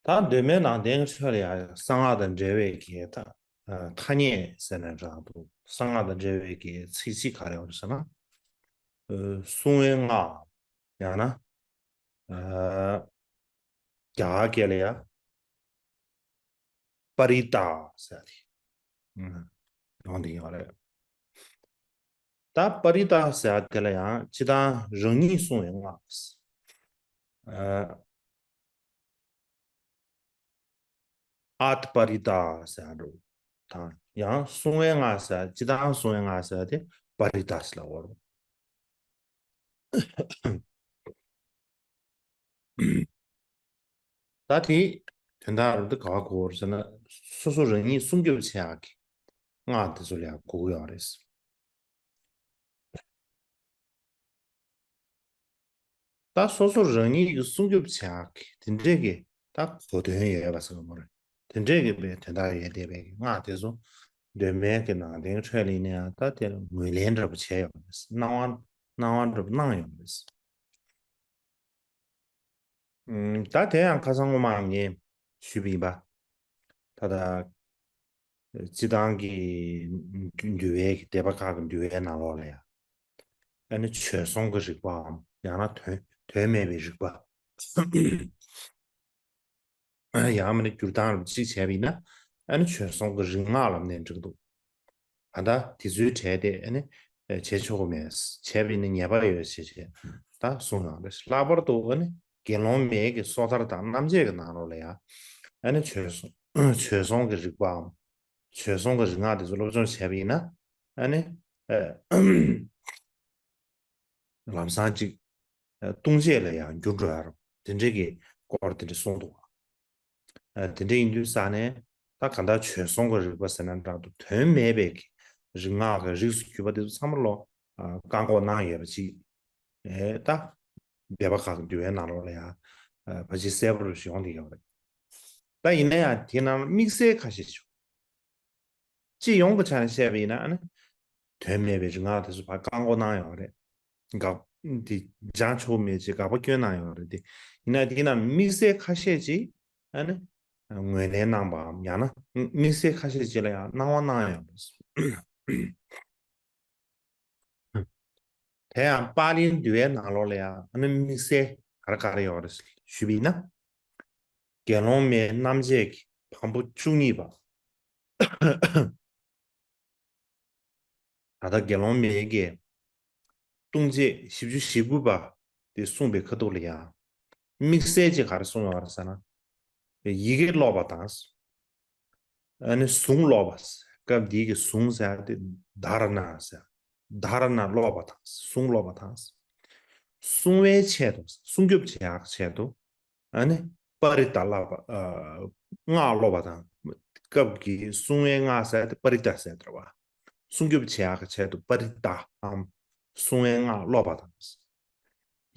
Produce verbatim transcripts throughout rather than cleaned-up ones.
ད་གདོད་མའི་ནང་བསྟན་ཁྲོད་ལ་ཡང་གསང་སྔགས་དང་འབྲེལ་བའི་གི་ད་ཐ་སྙད་ཟེར་ན་འདྲ་འདུག་གསང་སྔགས་དང་འབྲེལ་བའི་གི་ཚིག་གཅིག་ག་རེ་ཡོད་ཟེར་ན། གསུང་བའི་སྔགས། ཡང་ན། རྒྱ་གར་སྐད་ལ་ཡང་པ་རི་ཏ་ཟེར་ཏེ། ཡོང་དེ་ཡོད་རེད། ད་པ་རི་ཏ་ཟེར་དེ་ལ་ཡང་སྤྱི་བཏང་རང་ཉིད་གསུང་བའི་སྔགས། ཨཱཏ་པ་རི་ཏ་ཟེར་འགྲོ། དང་ཡང་གསུང་བའི་སྔགས་ཟེར་སྤྱི་བཏང་གསུང་བའི་སྔགས་ཟེར་དེ་པ་རི་ཏ་ཟེར་ལ་འོ་རུ། ད་དེ་དོན་དག་རུ་དེ་ག་བ་གོ་བར་ཟེར་ན། སོ་སོ་རང་ཉིད་སྲུང་སྐྱོབ་བྱེད་ཡག་གི་སྔགས་དེ་ཚོ་ལ་ཡང་གོ་གི་ཡོད་རེད། ད་སོ་སོ་རང་ཉིད་ཀྱི་སྲུང་སྐྱོབ་བྱེད་ཡག་གི་དེ་འདྲས་ཀྱི་ད་གོ་དོན་ཡོད་པ་ཟེར་བ་མ་རེད། དེ་འདྲས་ཀྱི་པའི་དོན་དག་ཡོད་བསྡད་པའི་སྔགས་དེ་ཚོ་གདོད་མའི་གི་ནང་བསྟན་ཁྲོད་ལ་ཡིན་ན་ཡང་ད་དེ་ལ་ངོས་ལེན་འདྲ་པོ་བྱས་ཡོད་པ་རེད། གནང་བ་གནང་བ་འདྲ་པོ་གནང་ཡོད་པ་རེད། ད་དེ་ཡང་ཁ་སང་སྔོན་མ་ངས་ཞུས་པ་ཡིན་པ། ད་ལྟ་སྤྱི་བཏང་གི་འདུལ་བའི་གི་སྡེ་པ་ཁག་གི་འདུལ་བའི་ནང་ལོགས་ལ་ཡང་། ཨ་ནི་བྱོལ་སོང་གི་རིག་པའམ་ཡང་ན་དོན་དོན་མེད་པའི་རིག་པ། ཡང་མིན་ན་བསྒྱུར་སྟངས་རུ་གཅིག་བྱས་པ་ཡིན་ན། ཨ་ནི་བྱོལ་སོང་གི་རིག་སྔགས་ལབ་ནས་འགྲིག་འདུག་ད་ལྟ་དེ་ཚོའི་གྲས་དེ་ཨ་ནི་བྱེད་ཆོག་གི་མེད། བྱས་པ་ཡིན་ན་ཉེས་པ་ཡོད་ཞེས་བྱས་ད་གསུངས་ཡོང་རེད། ལྷག་པར་དུ་ཨ་ནི་དགེ་སློང་མའི་གི་སོ་ཐར་དང་རྣམ་འབྱེད་ཀྱི་ནང་ལོགས་ལ་ཡང་ཨ་ནི་བྱོལ་སོང་བྱོལ་སོང་གི་རིག་པའམ་བྱོལ་སོང་གི་རིག་སྔགས་དེ་ཚོ་སློབ་སྦྱོང་བྱས་པ་ཡིན་ན། ཨ་ནི་ལམ་སང་ཅིག་ལྟུང་བྱེད་ལ་ཡང་འགྱུར་འགྲོ་ཡ་རུ་དེ་འདྲའི་གི་སྐོར་དེ་འདྲ་གསུངས་འདུག་དེ་འདྲ་ཡིན་དུས་ས་ནས་ད་ག་ད་བྱོལ་སོང་གི་རིག་པ་ཟེར་ན་འདྲ་འདུག་དོན་མེད་པའི་གི་རིག་སྔགས་ཀྱི་རིགས་སུ་གྱུར་པ་དེ་ཚོ་ཚང་མ་ལོ་བཀག་འགོག་གནང་ཡོད་པ་ཅིག་ད་སྡེ་པ་ཁག་གི་འདུལ་བའི་ནང་ལོགས་ལ་ཡང་ཕལ་ཆེར་གསལ་པོ་རུ་ཡོང་དེ་ཡོད་རེད། ད་ཡིན་ན་ཡང་དེ་ནང་དམིགས་བསལ་ཁ་ཤས་ཤིག་སྤྱི་ཡོངས་ཀྱི་ཆ་ནས་བཤད་པ་ཡིན་ན་ཨ་ནི། དོན་མེད་པའི་རིག་སྔགས་དེ་ཚོ་ཕར་བཀག་འགོག་གནང་ཡོད་རེད། དགག་འདི་སྦྱང་ཆོག་མེད་ཅེས་དགག་པ་སྐྱོན་གནང་ཡོད་རེད་དེ། ཡིན་ན་དེ་ནང་དམིགས་བསལ་ཁ་ཤས་ཅིག་ཨ་ནི། ངོས་ལེན་གནང་པའམ་ཡང་ན་དམིགས་བསལ་ཁ་ཤས་ཅིག་ལ་ཡང་གནང་བ་གནང་ཡོད་རེད། དེ་ཡང་པཱ་ལིའི་འདུལ་བའི་ནང་ལོགས་ལ་ཡང་ཨ་ནི་དམིགས་བསལ་ག་རེ་ག་རེ་ཡོད་རེད་ཞུས་པ་ཡིན་ན། དགེ་སློང་མའི་རྣམ་འབྱེད་ཀྱི་བམ་པོ་བཅུ་གཉིས་པ། ད་ལྟ་དགེ་སློང་མའི་གི་ལྟུང་བྱེད་བཞི་བཅུ་ཞེ་དགུ་པ་དེ་གསུངས་པའི་ཁ་ཐུག་ལ་ཡང་། དམིགས་བསལ་ཅིག་ག་རེ་གསུངས་ཡོད་རེད་ཟེར་ན། ཡི་གེ་ཀློག་པ་དང་། ཨ་ནི་གཟུངས་ཀློག་པ། སྐབས་འདིའི་གི་གཟུངས་ཟེར་ཡ་དེ་དྷ་ར་ཎ་ཟེར། དྷ་ར་ཎ་ཀློག་པ་དང་གཟུངས་ཀློག་པ་དང་། སྲུང་བའི་ཆེད་དུ་སྲུང་སྐྱོབ་བྱེད་ཡག་ཆེད་དུ། ཨ་ནི་པ་རི་ཏ་ཀློག་པ། ཨ། སྔགས་ཀློག་པ་དང་། སྐབས་ཀྱི་སྲུང་བའི་སྔགས་ཟེར་ཏེ་པ་རི་ཏ་ཟེར་ཏེ་རེད་བ། སྲུང་སྐྱོབ་བྱེད་ཡག་གི་ཆེད་དུ་པ་རི་ཏའམ་སྲུང་བའི་སྔགས་ཀློག་པ་དང་།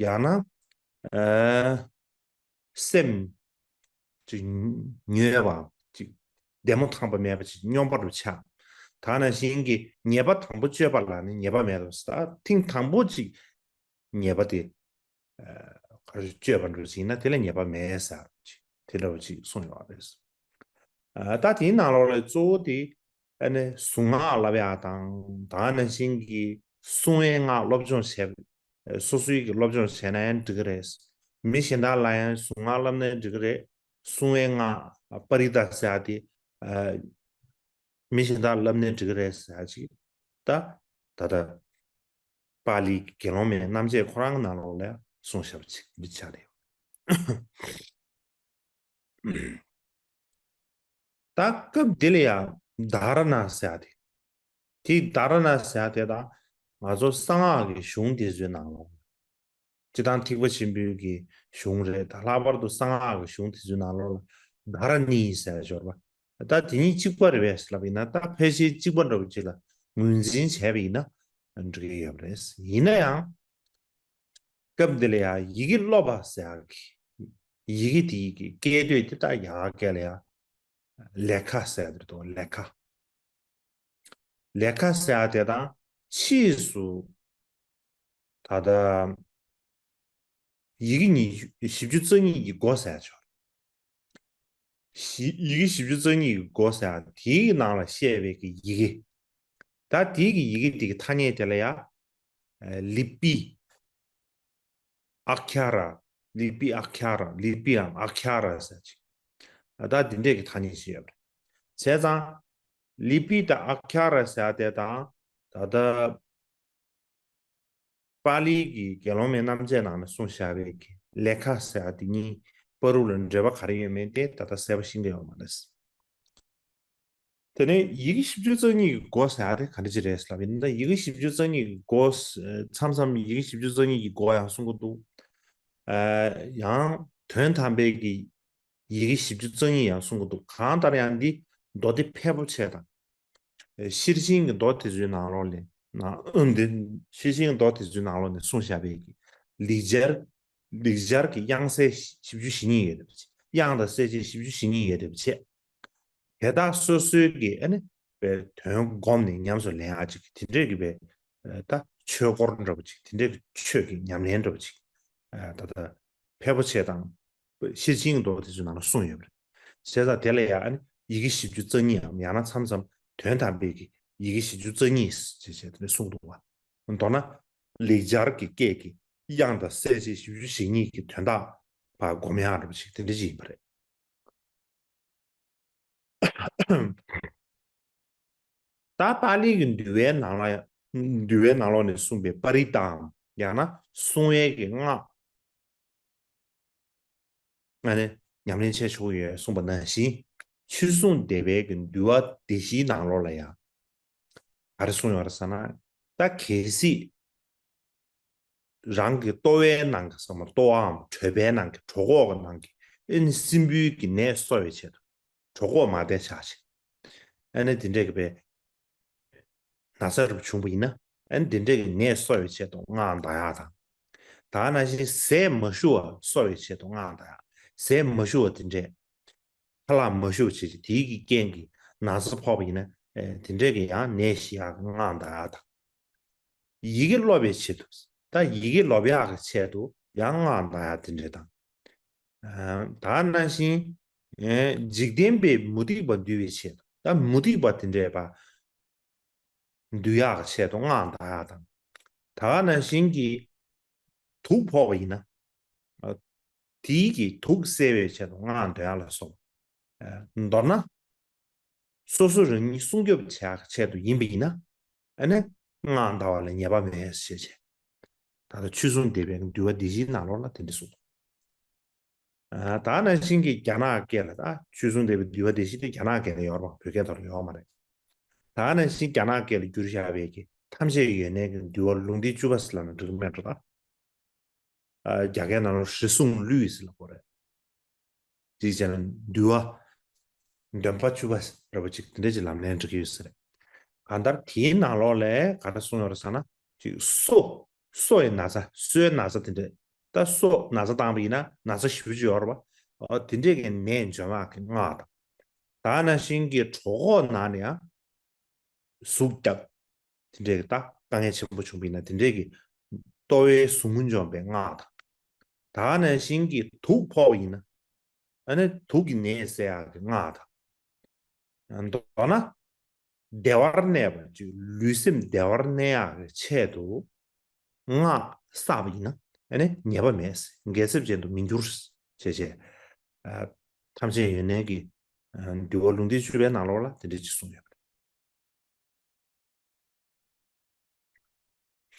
ཡང་ན། ཨ། སེམས་ཅིག་ཉོས་པ་ཅིག་བདེ་མོ་ཐང་པ་མེད་པ་ཅིག་སྙོམས་པ་རུ་ཆགས། ད་ནང་བཞིན་གྱི་ཉེས་པ་དང་པོ་སྤྱོད་པ་ལ་ནི་ཉེས་པ་མེད་དོ། ད་ཐེངས་དང་པོ་ཅིག་ཉེས་པ་དེ། ཨ། ག་རེ་སྤྱོད་པ་འགྲོ་ཅིག་ན་དེ་ལ་ཉེས་པ་མེད་ཟེར་ཅིག་དེ་འདྲ་བ་ཅིག་གསུངས་ཡོད་རེད། ཨ། ད་དེའི་ནང་ལོགས་ལ་གཙོ་བོ་དེ་ཨ་ནི་གཟུངས་སྔགས་བསླབ་ཡག་དང་ད་ནང་བཞིན་གྱི་སྲུང་བའི་སྔགས་སློབ་སྦྱོང་བྱས། སོ་སོའི་གི་སློབ་སྦྱོང་བྱས་ན་ཡང་འགྲིག་གི་རེད། མི་གཞན་དག་ལ་ཡང་གཟུངས་སྔགས་བསླབ་ན་འགྲིག་གི་རེད། སྲུང་བའི་སྔགས་པ་རི་ཏ་ཟེར་ཡག་དེ། ཨ། མི་གཞན་དག་ལ་བསླབ་ན་འགྲིག་གི་རེད་ཟེར་ཡག་ཅིག་ད་ད་ལྟ་པཱ་ལིའི་དགེ་སློང་མའི་རྣམ་འབྱེད་ཁོ་རང་གི་ནང་ལོགས་ལ་ཡང་གསུངས་བཞག་པ་ཅིག་འདི་ཆགས་བསྡད་ཡོད། ད་སྐབས་འདི་ལ་ཡང་དྷ་ར་ཎ་ཟེར་ཡག་དེ། དེ་དྷ་ར་ཎ་ཟེར་ཡག་དེ་དང་ང་ཚོ་གསང་སྔགས་ཀྱི་གཞུང་དེ་ཚོའི་ནང་ལོགས། སྤྱིར་བཏང་ཐེག་པ་ཆེན་པོའི་གི་གཞུང་རེད། ད་ལྷག་པར་དུ་གསང་སྔགས་ཀྱི་གཞུང་དེ་ཚོའི་ནང་ལོགས་ལ་དྷ་ར་ཎི་ཟེར་ཡག་ཡོད་རེད་པ། ད་དེ་གཉིས་གཅིག་པ་རེད་པས་ལབ་ཡིན་ན་ད་ཕལ་ཆེར་གཅིག་པ་འདྲ་པོ་ཅིག་ལ་ངོས་འཛིན་བྱས་པ་ཡིན་ན་འགྲིག་གི་ཡོད་པ་རེད། ཡིན་ན་ཡང་སྐབས་འདི་ལ་ཡང་ཡི་གེ་ཀློག་པ་ཟེར་ཡག་གི་ཡི་གེ་དེའི་གི་སྐད་དོད་དེ་ད་ཡ་གི་སྐད་ལ་ཡང་ལེ་ཁ་ཟེར་ཡག་དེ་རེད་དོ། ལེ་ཁ། ལེ་ཁ་ཟེར་ཡག་དེ་དང་ཕྱིས་སུ་ད་ལྟ་ཡི་གེ་ཉི་ཤུ་བཞི་བཅུ་རྩ་གཉིས་ཀྱི་སྒོ་ཟེར་ཡག་ཆོག་བཞི་ཡི་གེ་བཞི་བཅུ་རྩ་གཉིས་ཀྱི་སྒོ་ཟེར་ཡ་དེའི་ནང་ལ་བཤད་པའི་གི་ཡི་གེ། ད་དེའི་གི་ཡི་གེ་དེ་གི་ཐ་སྙད་དེ་ལ་ཡ། ཨ་ལི་པི། ཨ་ཁྱ་ར། ལི་པི་ཨ་ཁྱ་ར། ལི་པིའམ་ཨ་ཁྱ་ར་ཟེར་ཅིག་ད་འདི་འདྲས་ཀྱི་ཐ་སྙད་ཅིག་ཡོད་རེད། བྱས་ཙང་། ལི་པི་དང་ཨ་ཁྱ་ར་ཟེར་དེ་དང་། ད་ལྟ་པཱ་ལིའི་གི་དགེ་སློང་མའི་རྣམ་བཅད་ནང་ནས་གསུངས་བཞག་པའི་གི་ལེ་ཁ་ཟེར་དེ་གཉིས་བར་དུ་ལ་འབྲེལ་བ་ག་རེ་ཡོད་མེད་དེ་ད་ལྟ་གསལ་པོ་ཤེས་ཀྱི་ཡོད་མ་རེད། དེ་ནས་ཡི་གེ་བཞི་བཅུ་རྩ་གཉིས་ཀྱི་སྒོ་ཟེར་ཡ་དེ་ག་འདྲ་ཅིག་རེད་ལབ་ཡིན་ན། ཡི་གེ་བཞི་བཅུ་རྩ་གཉིས་ཀྱི་སྒོ། མཚམས་མཚམས་ཡི་གེ་བཞི་བཅུ་རྩ་གཉིས་ཀྱི་སྒོ་ཡང་གསུང་གི་འདུག་ཡང་དོན་དམ་པའི་གི་ཡི་གེ་བཞི་བཅུ་རྩ་གཉིས་ཡང་གསུང་གི་འདུག་གང་ལྟར་ཡང་འདི་མདོ་སྡེ་ཕལ་པོ་ཆེ་དང་། ཤེར་ཕྱིན་གྱི་མདོ་དེ་ཚོའི་ནང་ལོགས་ལས་ནང་ཨུམ་དེ། ཤེར་ཕྱིན་གྱི་མདོ་དེ་ཚོའི་ནང་ལོགས་ནས་གསུངས་བཞག་པའི་གི་ལེགས་སྦྱར། ལེགས་སྦྱར་གྱི་དབྱངས་གསལ་བཞི་བཅུ་ཞེ་གཉིས་ཡོད་རེད་པ་ཅིག་དབྱངས་དང་གསལ་བྱེད་བཞི་བཅུ་ཞེ་གཉིས་ཡོད་རེད་པ་ཅིག་དེ་དག་སོ་སོའི་གི་ཨ་ནི་པའི་དོན་བསྒོམས་ནས་ཉམས་སུ་ལེན་ཡ་ཅིག་དེ་འདྲས་ཀྱི་པའི་ད་ཆོས་སྐོར་འདྲ་པོ་ཅིག་དེ་འདྲས་ཀྱི་ཆོས་ཀྱི་ཉམས་ལེན་འདྲ་པོ་ཅིག་ད་ལྟ་ཕལ་པོ་ཆེ་དང་། ཤེར་ཕྱིན་མདོ་དེ་ཚོའི་ནང་ལ་གསུངས་ཡོད་པ་རེད། བྱས་ཙང་དེ་ལ་ཡང་ཨ་ནི་ཡི་གེ་བཞི་བཅུ་རྩ་གཉིས་འམ་ཡང་ན་མཚམས་མཚམས་དོན་དམ་པའི་གི་ཡི་གེ་བཞི་བཅུ་རྩ་གཉིས་ཞེས་བྱས་དེ་འདྲ་གསུངས་འདུག་བ། མདོར་ན་ལེགས་སྦྱར་གྱི་སྐད་ཀྱི་དབྱངས་དང་གསལ་བྱེད་བཞི་བཅུ་ཞེ་གཉིས་ཀྱི་དོན་དག་ཕར་སྒོམ་ཡག་འདྲ་པོ་ཞིག་དེ་འདྲ་ཞིག་ཡིན་པ་རེད། ད་པཱ་ལི་གི་འདུལ་བའི་ནང་ལ། འདུལ་བའི་ནང་ལོགས་ནས་གསུངས་པའི་པ་རི་ཏཱམ་ཡང་ན་གསུང་བའི་གི་སྔགས། ཨ་ནི་ཉམས་ལེན་བྱས་ཆོག་གི་ཡོད་གསུངས་པ་ནང་བཞིན། ཆོས་སྲུང་སྡེ་པའི་གི་འདུལ་བ་སྡེ་བཞིའི་ནང་ལོགས་ལ་ཡང་ག་རེ་གསུངས་ཡོད་རེད་ཟེར་ན། ད་གལ་སྲིད་རང་གི་ལྟོ་བའི་ནང་གི་ཟེར་མ། ལྟོ་བའམ་གྲོད་པའི་ནང་གི། གྲོད་ཁོག་གི་ནང་གི་ཨ་ནི་སྲིན་བུའི་གི་ནད་གསོ་བའི་ཆེད་དུ། གྲོད་ཁོག་མ་བདེ་ཆགས་ཤིང་། ཨ་ནི་དེ་འདྲས་ཀྱི་པའི་ན་ཚ་རུ་བྱུང་བ་ཡིན་ན། ཨ་ནི་དེ་འདྲས་ཀྱི་ནད་གསོ་བའི་ཆེད་དུ་སྔགས་བཟླ་ཡག་དང་། ད་ནང་བཞིན་ཟས་མ་ཞུ་བ་གསོ་བའི་ཆེད་དུ་སྔགས་བཟླ་ཡག་ཟས་མ་ཞུ་བ་དེ་འདྲས། ཁ་ལག་མ་ཞུ་བ་བྱས་ཏེ་དེའི་གི་རྐྱེན་གྱིས་ན་ཚ་ཕོག་པ་ཡིན་ན། ཨེ་དེ་འདྲས་ཀྱི་ཡང་ནད་ཞི་ཡག་གི་སྔགས་བཟླ་ཡག་དང་། ཡི་གེ་སློབ་པའི་ཆེད་དུ། ད་ཡི་གེ་སློབ་ཡག་གི་ཆེད་དུ་ཡང་སྔགས་བཟླ་ཡག་དེ་འདྲས་དང་། ཨ་ད་ནང་བཞིན་ཨེ་འཇིག་རྟེན་པའི་མུ་སྟེགས་པ་འདུལ་བའི་ཆེད་དུ། ད་མུ་སྟེགས་པ་དེ་འདྲས་པ་འདུལ་ཡག་གི་ཆེད་དུ་སྔགས་བཟླ་ཡག་དང་། ད་ནང་བཞིན་གྱི་དུག་ཕོག་པ་ཡིན་ན། ཨ་དེའི་གི་དུག་སེལ་བའི་ཆེད་དུ་སྔགས་འདོན་ཡག་ལ་སོགས། ཨ་མདོར་ན། སོ་སོ་རང་ཉིད་སྲུང་སྐྱོབ་བྱེད་ཡག་གི་ཆེད་དུ་ཡིན་པ་ཡིན་ན། ཨ་ནི་སྔགས་བཟླ་བ་ལ་ཉེས་པ་མེད་ཞེས་བྱས། ད་ལྟ་ཆོས་སྲུང་སྡེ་པའི་འདུལ་བ་སྡེ་བཞིའི་ནང་ལོགས་ལ་དེ་འདྲ་གསུངས། ཨ་ད་ནང་བཞིན་གྱི་རྒྱ་ནག་སྐད་ལ། ད་ཆོས་སྲུང་སྡེ་པའི་འདུལ་བ་སྡེ་བཞི་དེ་རྒྱ་ནག་སྐད་ལ་ཡོད་རེད་པ། བོད་སྐད་ཐོག་ལ་ཡོད་མ་རེད། ད་ནང་བཞིན་རྒྱ་ནག་སྐད་ལ་བསྒྱུར་བཞག་པའི་གི་ཐམས་ཅད་ཡོན་གནས་ཀྱི་འདུལ་བ་ལུང་སྡེ་བཅུ་པ་ཟེར་ལབ་ན་འགྲིག་གི་མེད་འགྲོ་ད། ཨ་རྒྱ་སྐད་ནང་ལ་རིགས་གསུམ་ལུས་ཟེར་ལབ་དགོས་རེད། ཅིག་བྱས་ན་འདུལ་བ། འདོན་པ་བཅུ་པ་ར་བ་ཅིག་དེ་འདྲ་ཅིག་ལམ་ལྷོང་འགྲིག་གི་ཡོད་ས་རེད། གང་ལྟར་དེའི་ནང་ལོགས་ལ་ག་རེ་གསུངས་ཡོད་རེད་ཟེར་ན། ཅིག་སོ། སོ་ཡི་ན་ཚ། སོའི་ན་ཚ་དེ་འདྲ། ད་སོ་ན་ཚ་བཏང་པ་ཡིན་ན་ན་ཚ་ཞེ་པོ་ཅིག་ཡོད་རེད་པ། ཨ་དེ་འདྲས་ཀྱི་ནད་འཇོམས་ཡག་གི་སྔགས་དང་། ད་ནང་བཞིན་གྱི་གྲོད་ཁོག་ནང་ནས་ཡང་ཟུག་རྒྱག་དེ་འདྲས་ཀྱི་ད་དཀའ་ངལ་ཆེན་པོ་བྱུང་བ་ཡིན་ན་དེ་འདྲས་ཀྱི་ལྟོ་བའི་ཟུག་རྔུ་འཇོམས་པའི་སྔགས་དང་། ད་ནང་བཞིན་གྱི་དུག་ཕོག་པ་ཡིན་ན། ཨ་ནི་དུག་གི་ནད་སེལ་ཡག་གི་སྔགས་དང་། མདོར་ན། བདེ་བར་གནས་པ་ཅིག་ལུས་སེམས་བདེ་བར་གནས་ཡག་གི་ཆེད་དུ་སྔགས་བསགས་པ་ཡིན་ན། ཨ་ནི་ཉེས་པ་མེད། འགལ་ཚབས་ཅན་དུ་མི་འགྱུར། ཞེས་བྱས། ཨ་ཐམས་ཅད་ཡོན་གནས་ཀྱི་ཨ་འདུལ་བ་ལུང་སྡེ་བཅུ་པའི་ནང་ལོགས་ལ་དེ་འདྲ་ཅིག་གསུངས་ཡོད།